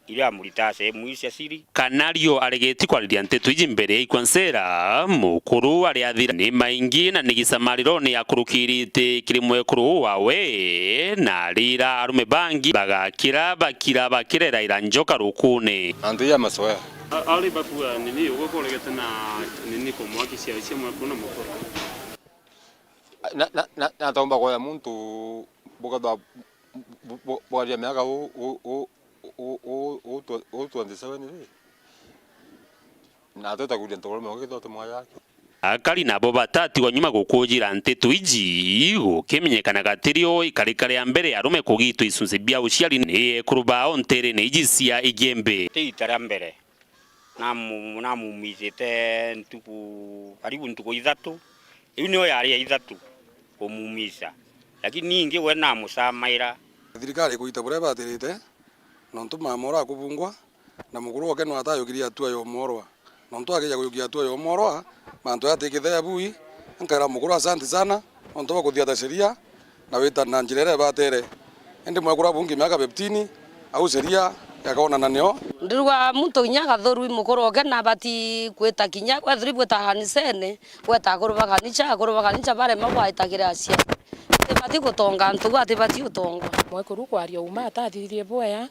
iria amuritaga sehemu iu cia siri. Kanario aregeti kwariria nteto iji mbere ya ikwa ncera, mukuru ariathira ni maingi na ni gicamarirone akurukirite kiri mwekuru uu wawe, na arira arume bangi bagakira bakira bakireraira njoka rukune. Antu ya masoya. A-, ari bakua nini, uguo kuregete na nini kumwaki cia, cia mwekuru na mukuru. Na, na, na, na taumba kwaya muntu bukethwa bu-, bu-, bwaria miaka u, u, u, u, u, u twe-, u twenty seven ri, na tweta kuria ntogoru miongo kithwa tumwaya aki. Akari nabo batatigwa nyuma gukujira nteto iji, gukimenyekana gatirio ikarika ria mbere arume kugitwa icunci bia uciari ni ekuru bao nterene iji cia Igembe. Ti ita ria mbere. Namu-, namumisite ntuku, karibu ntuku ithatu. Iu niyo yari ya ithatu kumumisa. Lakini ningi we namucamaira. Thirikari ikuita buria ibatirite, nontu mama uria akubungwa, na mukuru oke no atayukirie atua ya umworwa. Nontu akija kuyukia atua ya umworwa, mantu aya ti kithe ya bui, nkaira mukuru asanti sana, nontu bwa kuthiata sheria, na wita na njira iria ibatere. Indi mwekuru abungi miaka fifteen, au sheria yakonana nio. Ndiruga muntu kinya agathurwi mukuru oke na abati gwita kinya, wethirwa ibwita kanisene, gweta akuru ba kanicha, akuru ba kanicha barema gwaitagira aciari. Atibati gutonga antu, atibati utongwa. Mwekuru kwaria uma atathithirie bwea,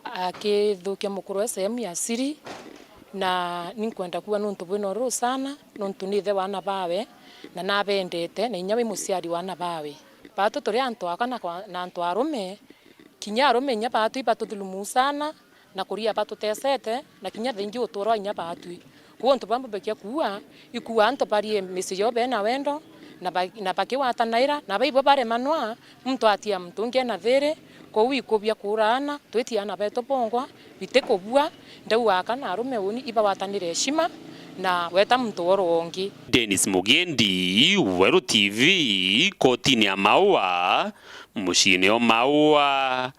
akithukia mukuru we sehemu ya siri, na ninkwenda kuuga nuntu bwina ururu sana, nuntu ni ithe wa aana bawe, na nabendete, na inya wi muciari wa aana bawe. Baatu turi antu aka na kwa, na antu arume, kinya arume inya baatu ibatuthulumu sana, na kuria batutesete, na kinya thaingi utuuro wa inya baatwi. Kwou untu bwa mbubekia kuua, ikuua antu barie micii yoo bena wendo, na ba-, na bakigwatanaira, na baibo baremanwa, muntu atia muntu ungi ena thiiri, kwou ikubia kuuraana, twitie aana betu bongwa, bitikubua, ndauga aka na arume uni ibagwatanire heshima, na weta muntu woro ungi. Dennis Mugendi, Weru T V, kotini ya Maua, muciini o Maua,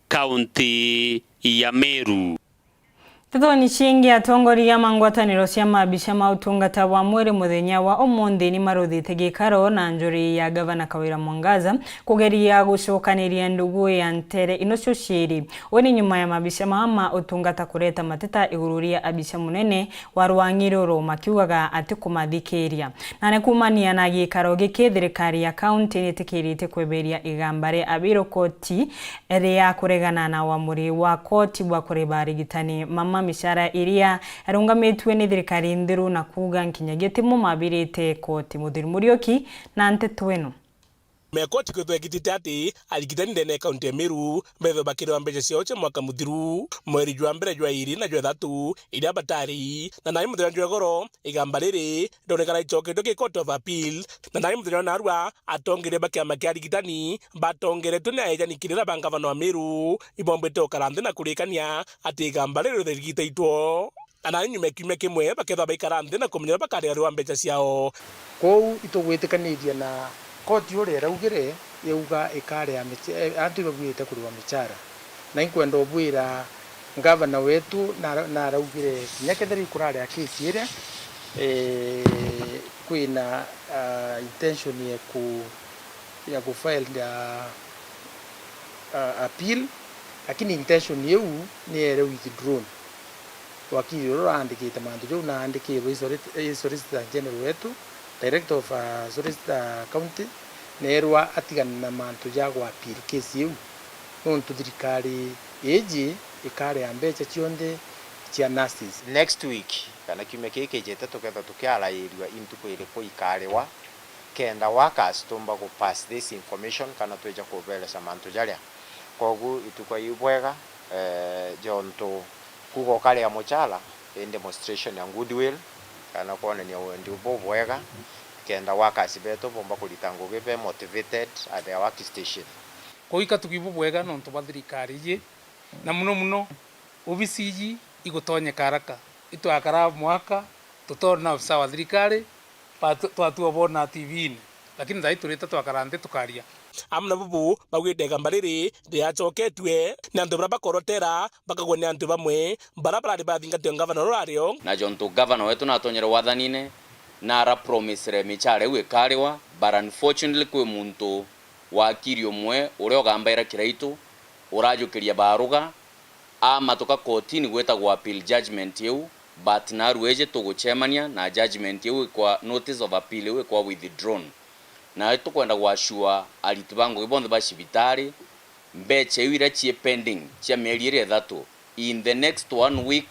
kaunti ya Meru. Ntetoni ciingi, atongoria ma ngwataniro cia mabica ma utungata bwa mwiri muthenya wa umunthi ni maruthite gikaro na njuri ya Gavana Kawira Mwangaza kugeria gucokaniria ndugu ya ntere ino cio ciiri. Uu ni nyuma ya mabica maa ma utungata kureta mateta iguru ria abica munene wa rwang'i ruru, makiugaga atikumathikiria. Na ni kuumania na gikaro giki, thirikari ya kaunti nitikirite kweberia igamba ria Abiru koti ria kuregana na wamuri wa koti bwa kuriba arigitani mama micara iria yarungamitue ni thirikari nthiru, na kuuga nkinyagia timo mabirite koti. Muthuri Muriuki na nteto ino. Mekoti kwithwa ikitite ati arigitani ndene ya kaunti ya Meru bethwe bakiriwa mbeca ciao cia mwaka muthiru, mweri jwa mbere, jwa iiri na jwa ithatu iria batari, na nai muthenya jwa igoro igamba riri rironekana ricoketwe ki Court of Appeal, na nai muthenya wa narua atongeria ba kiama kia arigitani batongeretwe ni aejani kirira ba ngavana wa Meru ibombite gukara nthi na kurikania ati igamba riri ririgitaitwo. Na nai nyuma ya kiumia kimwe bakethwa baikara nthi na kumenya uria bakarigarua mbeca ciao. Kwou itugwitikaniria na koti uria iraugire yauga ikaria miche-, eh, antu ibabuite kuriwa michara. Na inkwenda ubwira ngavana wetu na, naraugire kinya kethira ikuraria kesi iria, eh, kwina, ah, intention ya ku-, ya ku file ya, ah, appeal, lakini intention iu ni ere withdrawn. Wakili uria uraandikite mantu jau naandikirwe i Solicitor General wetu, Director of, uh, Solicitor County, neerwa atigane na mantu ja gwa appeal case iu, nontu thirikari iiji ikaria mbeca cionthe cia nurses. Next week, kana kiumia kii kijite, tukethwa tukiarairua intuku iriku ikariwa, kenda workers tumba ku pass this information kana twija kubereca mantu jaria. Kogu itukwa i bwega, eh, jontu kuuga ukaria muchara i demonstration ya goodwill, kana kwonania wendi bubwega, kenda workers betu bomba kurita ngugi be motivated at their work station. Kogu ikatuku i bubwega nontu bwa thirikari iji, na muno muno obisi iji igutonyeka haraka. Itwakara mwaka tutona ofisa wa thirikari, batu-, twatua bona T V-ini, lakini thaai turite twakara nthi tukaria. Amwe na bubu baugite igamba riri riacoketue ni antu baria bakorotera bakagwe ni antu bamwe baria barari bathingatwe ngavana uria urari o. Na jontu ngavana wetu natonyere wathanine, nara promisere michara iu ikariwa, but unfortunately kwi muntu wakiri umwe uria ugambaira Kiraitu urajukiria baruga, amatuka kotini gwitagwa appeal judgment iu, but narua iji tugucemania na judgment iu ikwa, notice of appeal iu ikwa withdrawn. Na tukwenda gwashua ariti ba ngugi bonthe ba cibitari, mbecha iu iria cii pending cia mieri iria ithatu, in the next one week,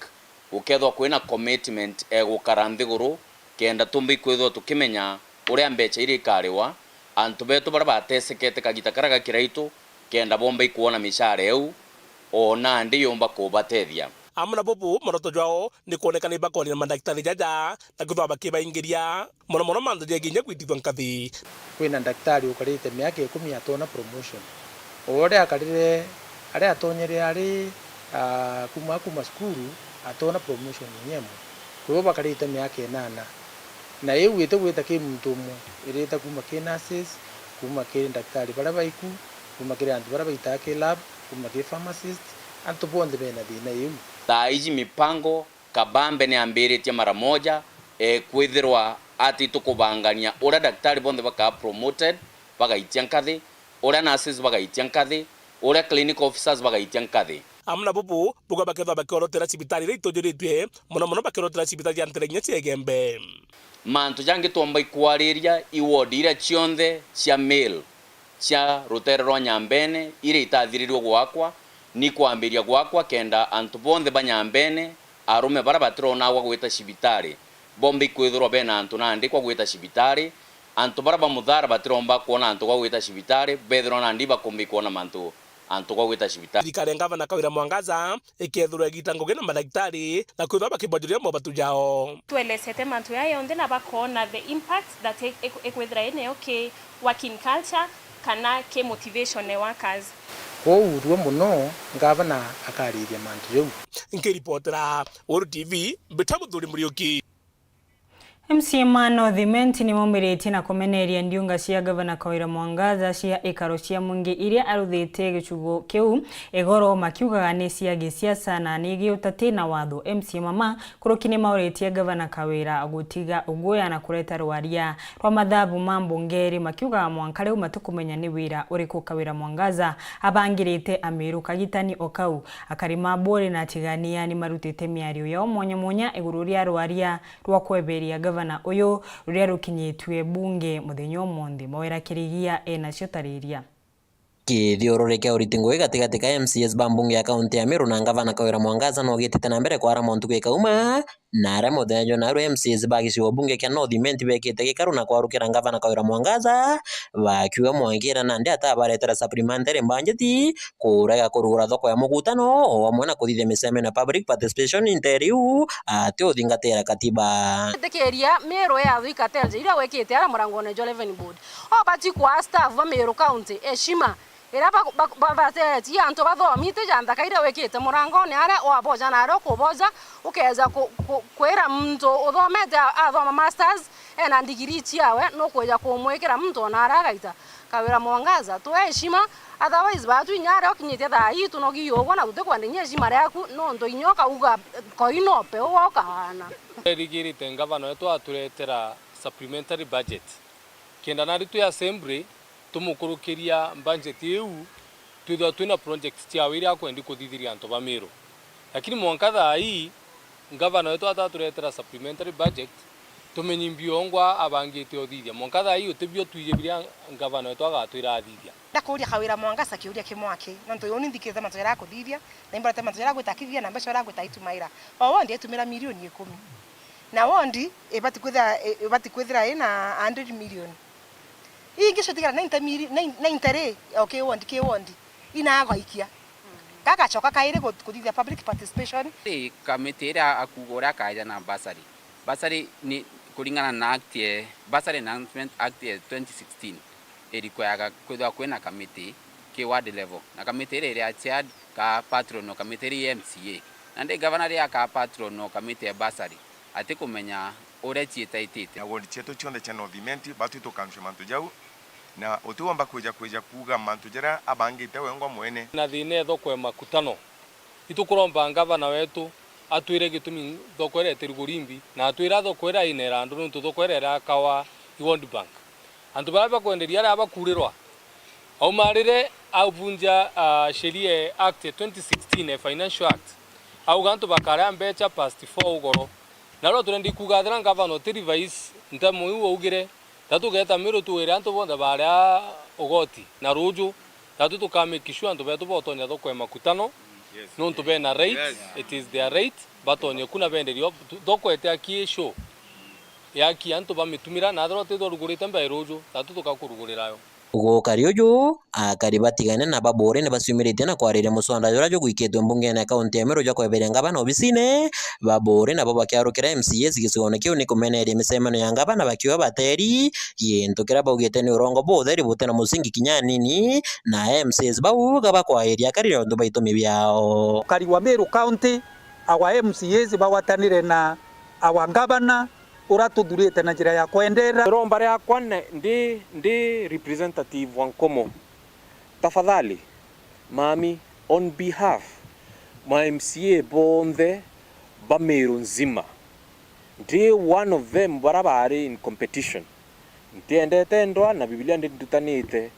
gukethwa kwina commitment egukara nthiguru, kenda tumba ikwithwa tukimenya uria mbecha iria ikariwa, antu betu baria batesekete kagita karia gakiraitu, kenda bomba ikwona michara iu, o nandi yumba kubatethia. Amwe na bubu, moroto jwao ni kwonekana ibakoria na mandagitari jaja, na kwithwa bakibaingiria, mono mono mantu jegie inya gwitithua nkathi. Kwina ndagitari ukarite miaka ikumi atona promotion. O uria akarire, aria atonyere ari, ah, kuma, kuma cukuru, atona promotion inya imwe. Kwi bo bakarite miaka inana. Na iu itigwita ki muntu umwe, irita kuma ki nurses, kuma ki ndagitari baria baiku, kuma kiri antu baria baitaga ki lab, kuma ki pharmacist, antu bonthe bena thina iu. Thaa iji mipango kabambe ni ambiritie mara moja, eh, kwithirwa ati tukubangania uria ndagitari bonthe bakaa promoted, bagaitia nkathi, uria nurses bagaitia nkathi, uria clinical officers bagaitia nkathi. Amwe na bubu, buga bakethwa bakiorotera cibitari iria itujuritue, mono mono bakiorotera cibitari ya ntere inya cia Igembe. Mantu jangi twomba ikwariria i ward iria cionthe cia male cia rutere rwa Nyambene iria itathirirue gwakwa, ni kwambiria gwakwa kenda antu bonthe ba Nyambene, arume baria batironagwa gwita cibitari, bombe ikwithirwa bena antu nandi kwa gwita cibitari, antu baria ba muthara batiromba kwona antu kwa gwita cibitari, bethirwa nandi bakumbi kwona mantu antu kwa gwita cibitari. Thirikari ya Ngavana Kawira Mwangaza ikethirwa igita ngugi na mandagitari na kwithirwa bakibonjoria mobatu jao. Twelesete mantu jaya yonthe na bakoona the impact that i-, iku-, ikwithira inayo ki working culture kana ki motivation e workers. Kwoou ruo mono ngavana akariria mantu jau. Nkiripotera Weru T V, mbita Muthuri Muriuki. M C A ma North Imenti nimomiritie na kumeneria ndiunga cia Gavana Kawira Mwangaza cia ikaro cia mwingi iria aruthite gicigo kiu igoro, makiugaga ni cia gisiasa na ni giutati na watho. M C A mama kuruki nimauritie Gavana Kawira gutiga uguya na kureta rwaria rwa mathabu ma mbunge iri, makiugaga mwanka riu matikumenya ni wira uriku Kawira Mwangaza abangirite Amiru. Kagitani o kau, akari ma Buuri na Tigania nimarutite miario yao mwanya mwanya iguru ria rwaria rwa kweberia gavana uyu ruria rukinyitue bunge muthenya umunthi. Mawira Kirigia enacio tariria. Kithiurure kia uriti ngugi gatigati ka M C As ba mbunge ya kaunti ya Meru na ngavana Kawira Mwangaza no gitite na mbere kwara montuku ikauma, na aria muthenya jwa naru M C As ba gicigo bunge kia North Imenti bekite gikaru na kwarukira ngavana Kawira Mwangaza, bakiuga mwankira nandi atabaretera supplementary budget, kurega kurugura thoko ya mugutano, o amwe na kuthithia micemanio ya public participation interiu ati uthingatira katiba. Itikiria Miru ya Thika Telge iria wikite ara murangone jwa Revenue Board. Obati kwa staff ba Miru County heshima iria ba-, ba-, ba-, batetie antu bathomite ja nthaka iria wikite murangone aria waboja na aria ukuboja, ukeja ku-, ku-, kwira muntu uthomete a-, athoma masters, ena ndigiri ciawe, nukwija kumwikira muntu ona aria agaita. Kawira Mwangaza, twe heshima, otherwise baatu inya aria ukinyitie thaa ii tunogi ugwe na tutikwenda inya heshima riaku, nontu inya ukauga koino pe ugwe ukaana. Erigirite ngavana wetu aturetera supplementary budget, kenda nari twi assembly tumukurukiria budget iu, twithirwa twina projects ciawe iria akwendi kuthithiria antu ba Miru. Lakini mwanka thaa ii, ngavana wetu ataturetera supplementary budget, tumenyi mbiongwa abangite uthithia. Mwanka thaa ii utibio twiji biria ngavana wetu agatwira athithia. Ndakuria Kawira Mwangaza kiuria kimwe aki, nontu uni nthikirite mantu jaria akuthithia, na imbarate mantu jaria agwita akithithia na mbeca uria agwita aitumaira. O wondi aitumira milioni ikumi. Na wondi ibati kwithira, ibati kwithira ina hundred million. Ingi citigara ninety miri-, nine-, ninety ri, o ki wondi, ki wondi, inagaikia. Gagacoka kairi ku-, kuthithia public participation. Ri, kamiti iria akuuga uria akaeja na bursary. Bursary ni kuringana na act ye, Bursary Enhancement Act ye twenty sixteen, irikwiraga kwithirwa kwina kamiti ki ward level. Na kamiti iria iria chaired ka patron o kamiti iria M C A. Nandi gavana riria akaa patron o kamiti ya bursary, atikumenya uria ciitaitite. Na ward cietu cionthe cia North Imenti, batwi tukancua mantu jau, na utiwomba kwija, kwija kuuga mantu jaria abangite wengwa mwene. Na thina e thoko e Makutano, itukuromba ngavana wetu atwire gitumi thoko iria itiri kurimbi, na atwira thoko iria ina irandu, niuntu thoko iria irakawa i World Bank. Antu baria bakwenderia aria bakurirwa, aumarire avunja, ah, sheria e Act ya twenty sixteen, e Financial Act, auga antu bakaria mbeca past four ugoro. Na riu turendi kuuga athira ngavana uti revise ntemo iu augire, ta tugeta Miru twire antu bonthe baria ugoti, na ruju, tatu tuka make sure antu betu botonya thoko e Makutano, nontu bena right, it is their right, batonye ku na benderio, tu-, thoko ete aki show. Yaki antu bamitumira, na athira utithwa rugurite mbai ruju, tatu tukakurugurira yo. Gukari uju, akari batigane na ba Buuri ni baciumiritie na kwariria muswada juria jugwikitwe mbungene ya kaunti ya Meru jwa kweberia ngavana obisine. Ba Buuri nabo bakiarukira M C As gicigone kiu ni kumeneria micemanio ya ngavana bakiuga bateri, gintu kiria baugite ni urongo butheri buti na musingi kinya anini, na M C As bau ga bakwairia akari nontu bwa itumi biao. Ukari wa Meru County, our M C As bagwatanire na our governor, uria tuthurite na njira ya kwendera. Iromba riakwa ne-, ndi, ndi representative wa Nkomo. Tafadhali, mami, on behalf ma M C A bonthe ba Meru nzima, ndi one of them bara bari in competition. Ntiendete ndwa na Bibilia ndi ndutanite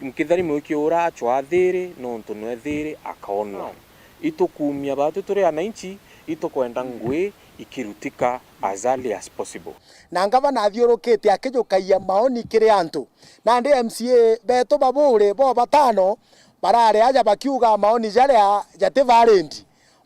Nkitheri Mwikiura acwaa thiri nontu nwe thiri akaonwa. Itukuumia baatu turi ananchi, itukwenda ngui ikirutika as early as possible. Na ngavana athiurukite akijukagia maoni kiri antu. Nandi M C A betu baburi bo batano barari aja bakiuga maoni jaria jati valid,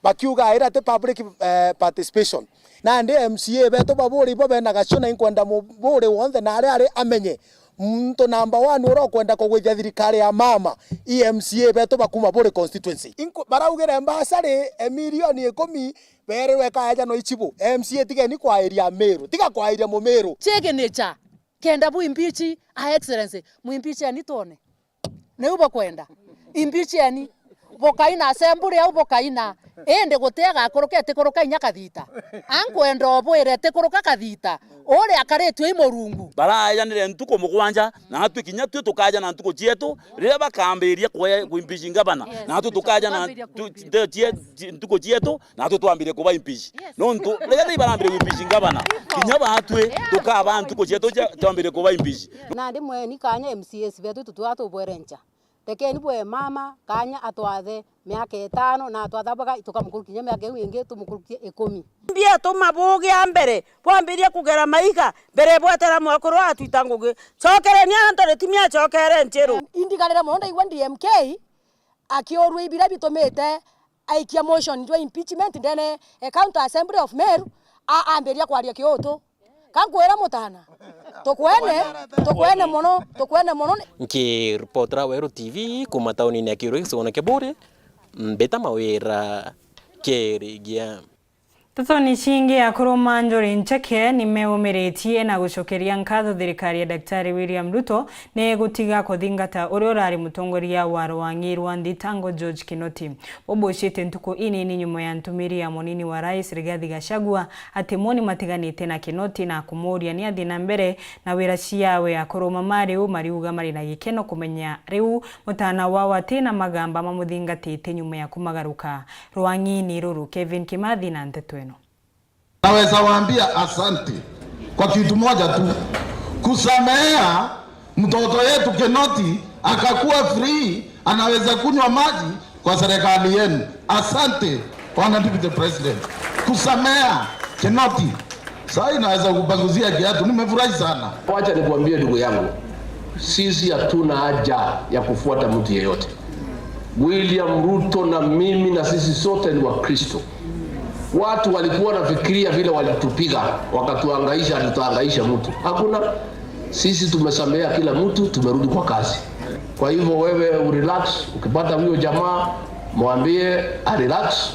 bakiuga ira ti public, eh, participation. Nandi M C A betu baburi ibo bena gacio, na inkwenda muburi wonthe na aria ari amenye muntu number one uria ukwenda kugwithia thirikari ya mama i M C A betu bakuma buri constituency. Inku-, baraugire mbasari e milioni ikumi berirwe ikaeja no ichibu. M C A tigeni kwairia Miru, tiga kwairia Mumiru. Chege nature. Kenda bu impeach, a excellency, mu impeacheni twone. Niu bukwenda? Impeacheni. Bukaina assembly au bukaina. Indi guti agakuruka, itikuruka inya kathita. Ankwenda ubwire itikuruka kathita. Uria akaritue i Murungu. Baraejanire ntuku mugwanja, na atwi kinya twi tukaja na ntuku cietu. Riria bakambiria kwe-, kuimpeach ngavana, na atwi tukaja na tu-, ntuku cietu, na atwi twambire kuba impeach. Nontu riria ni barambire kuimpeach ngavana, kinya batwi tukaba ntuku cietu cia-, twambire kuba impeach. Nandi mweni kanya M C As betu tutwaa tubwerencha. Tekeni bwe mama kanya atwathe miaka itano, na atwatha bwa tukamukurukia kinya miaka iu ingi, tumukurukie ikumi. Mbia tuma bugia mbere, bwambirie kugera maiga mbere bwetera mwekuru atwita ngugi. Cokereni antu ritimi acokere nchiru. Indiganire mono ndaigua D M K akiurua ibira bitumite aikia motion jwa impeachment ndene e County Assembly of Meru, a-, ambiria kwaria kiutu. Ka nkwira mutana, tukwene, tukwene mono, tukwene mono. Nkiripotera Weru T V kuma taunini ya Kirui, gicigone kia Buri, mbita Mawira Kirigia. Ntetoni cingi, akuru ma Njuri Ncheke ni meumiritie na gucokeria nkatho thirikari ya Daktari William Ruto ni gutiga kuthingata uria urari mutongoria wa rwang'i rwa nthitango George Kinoti. Bubucite ntuku inini nyuma ya ntumiri ya munini wa rais Rigathi Gachagua ati mo ni matiganite na Kinoti na kumuuria ni athii na mbere na wira ciawe. Akuru ma Mariu mariuga mari na gikeno kumenya riu mutana wao ati na magamba mamuthingatite nyuma ya kumagaruka rwang'ini ruru. Kevin Kimathi na nteto ino. Naweza waambia asante kwa kitu moja tu, kusamehea mtoto yetu Kinoti akakuwa free, anaweza kunywa maji kwa serikali yenu. Asante, Bwana Deputy President, kusamehea Kinoti. Sasa inaweza kupanguzia kiatu. Nimefurahi sana. Wacha nikuambie ndugu yangu, sisi hatuna haja ya kufuata mtu yeyote. William Ruto na mimi na sisi sote ni Wakristo. Watu walikuwa wanafikiria vile walitupiga, wakatuhangaisha, tutahangaisha mtu. Hakuna. Sisi tumesamea kila mtu, tumerudi kwa kazi. Kwa hivyo wewe urelax, ukipata huyo jamaa, mwambie arelax,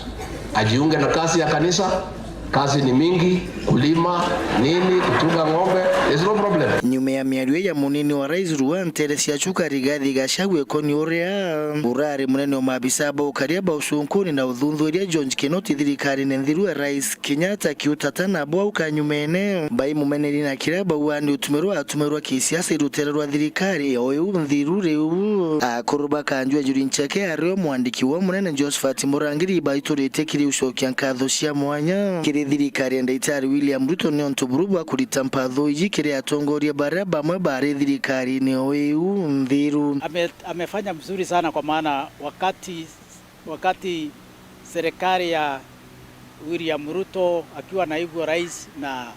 ajiunge na kazi ya kanisa. Kazi ni mingi, kulima, nini, kuchunga ng'ombe, there's no problem. Nyuma ya miario ya munini wa rais Ruto ntere cia Chuka Rigathi Gachagua ikoni uria urari munene wa maabisa ba ukaria ba ucunkuni na uthuthuria George Kinoti thirikarine nthiru ya rais Kenyatta akiutata nabo au kanyumene. Baimumeneri na kiria bauga ni utumirwa atumirwa kisiasa irutere rwa thirikari o iu nthiru riu. Akuru ba kanjua Njuri Ncheke ario mwandiki wa munene Josephat Murangiri baiturite kiri ucokia nkatho cia mwanya kiri thirikari ya Ndaitari William Ruto ni untu buru bwa kurita mpatho iji kiri atongoria baria bamwe bari thirikarine o iu nthiru. Ame-, amefanya mzuri sana kwa maana wakati, wakati serikali ya William Ruto akiwa naibu wa rais na,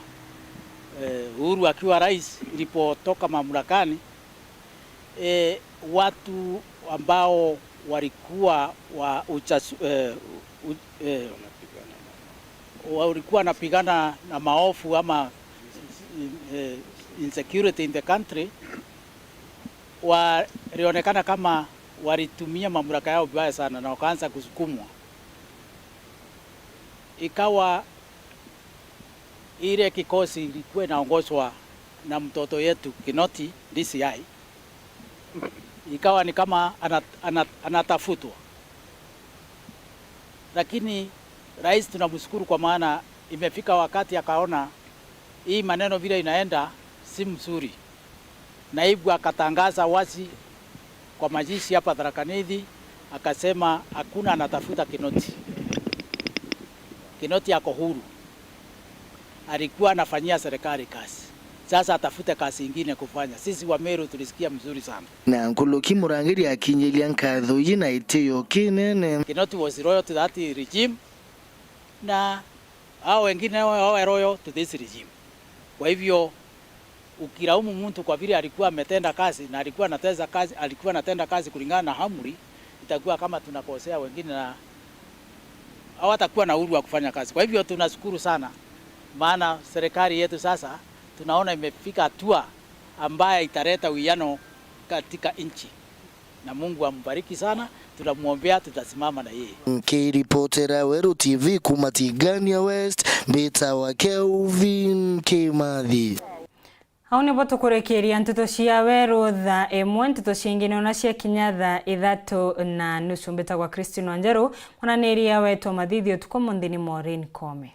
eh, Uhuru akiwa rais ilipotoka mamlakani, eh, watu ambao walikuwa wa uchasu-, eh, u-, eh, walikuwa wanapigana na maovu ama, eh, insecurity in the country, walionekana kama walitumia mamlaka yao vibaya sana na wakaanza kusukumwa. Ikawa ile kikosi ilikuwa inaongozwa na mtoto yetu Kinoti, D C I, ikawa ni kama ana-, ana-, anatafutwa. Lakini rais tunamshukuru kwa maana imefika wakati akaona hii maneno vile inaenda si mzuri. Naibu akatangaza wazi kwa mazishi hapa Tharaka Nithi, akasema hakuna anatafuta Kinoti. Kinoti ako huru. Alikuwa anafanyia serikali kazi. Sasa atafute kazi ingine kufanya. Sisi wa Meru tulisikia mzuri sana. Na nkuruki murangiri akinyiria nkatho iji na itio kinene. Kinoti was loyal to that regime, na hao wengine wawe loyal to this regime. Kwa hivyo, ukilaumu mtu kwa vile alikuwa ametenda kazi na alikuwa anateza kazi, alikuwa anatenda kazi kulingana na amri, itakuwa kama tunakosea wengine na hawatakuwa na uhuru wa kufanya kazi. Kwa hivyo tunashukuru sana, maana serikali yetu sasa tunaona imefika hatua ambayo italeta uwiano katika nchi. Na Mungu ambariki sana, tunamwombea, tutasimama na yeye. Nkiripotera Weru T V kuuma Tigania West, mbitawa Kelvin Kimathi. Au nibo tukurikiria nteto cia Weru thaa imwe. Nteto ciingi niona ciakinya thaa ithatu na nusu. Mbitagwa Christine Wanjeru, mwananiria wetu wa mathithi utuku munthi ni Maureen Kome.